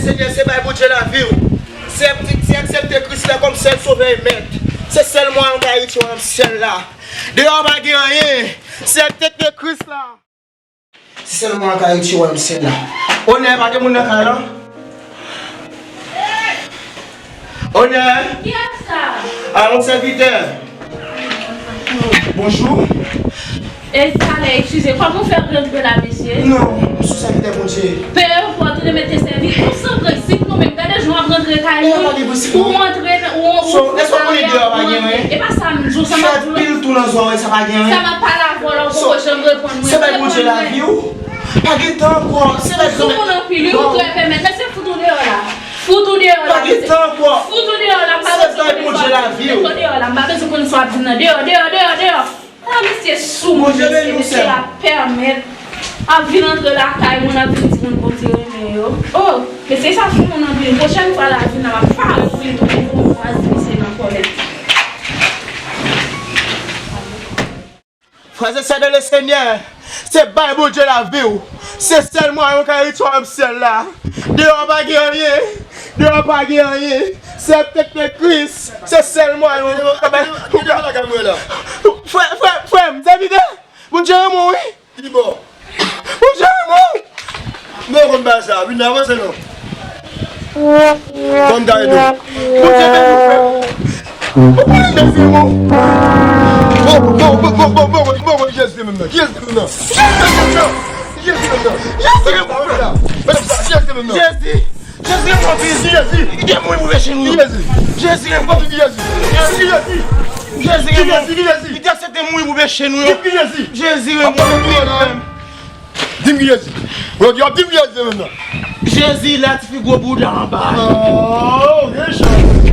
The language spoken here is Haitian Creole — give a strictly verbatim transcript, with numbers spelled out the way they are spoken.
Senyè, se bay Bondye lavi w. Se, se aksepte Kris la kòm sèl Sovè e Mèt. Se sèl mwayen w ka retire w nan syèl la. Deyò pa gen anyen. Se aksepte Kris la. Se sèl mwayen w ka retire w nan syèl la. Onè, pa gen moun nan kay lan? Onè! Kiyès sa? A, yon sèvitè. Bonjou. E talè, eskize, kòman w fè rantre la, mesye? Non, m se sèvitè Bondye. Peye w pou w tounen mete sèvi ou san prensip nou menm. Gade jan w ap rantre kay moun. Ou rantre, ou, ou, So, èske w konnen deyò pa gen anyen? E pa sa m di w, sa m ap di w. Fè pil tou nan zòrèy, sa pa gen anyen. Sa m ap pale avè w la, ou poko janm reponn mwen. Se bay Bondye lavi w. Pa gen tan ankò. Se bay Bondye. Ou anpil, wi, ou trè pèmèt. Mesye, fout ou deyò la. Fout ou deyò la, mesye. Pa gen tan ankò. Fout ou deyò la, m pa bezwen konnen sa. Se bay Bondye lavi w. Mete w deyò la, m pa bezwen konnen sa w ap di m nan. Deyò, deyò, deyò, deyò. Ah, mesye sou moun, mesye, mesye ap pèmèt ap vin antre lakay moun, ap vin di moun Bondye renmen yo. Oh, mesye sa sou moun anpil. Pwochèn fwa l a vin la, m ap fare pou li tou pou m kwaze mesye nan kòlèt. Frè e sè de le Senyè, se bay Bondye lavi w. Se sèl mwayen w ka retire w nan syèl la. Deyò pa gen anyen. Deyò pa gen anyen. Se aksepte Kris. Se sèl mwayen w ka bay. Frè, frè, frè m, sèvitè. Bondye renmen w, wi. Ki bò? Bondye renmen w. Mwen konn bagay sa. Vin avanse non. Ban m gade nou. Bondye beni w, frè m. Bondye beni w. Bon, bon, bon, Jezi menm nan. Jezi menm nan. Jezi menm nan. Jezi menm nan. Jezi menm nan. Jezi. Jezi renmen w anpil. Jezi. Li te mouri pou peche nou yo. Jezi. Jezi renmen w. Jezi. Jezi. Jezi renmen w. Jezi. Li te aksepte mouri pou peche nou yo. Jezi. Jezi renmen w anpil. Di m ki Jezi. Yo, yo, di m ki Jezi menm nan. Jezi la, tifi gwo bouda anba. Oh, gen chans.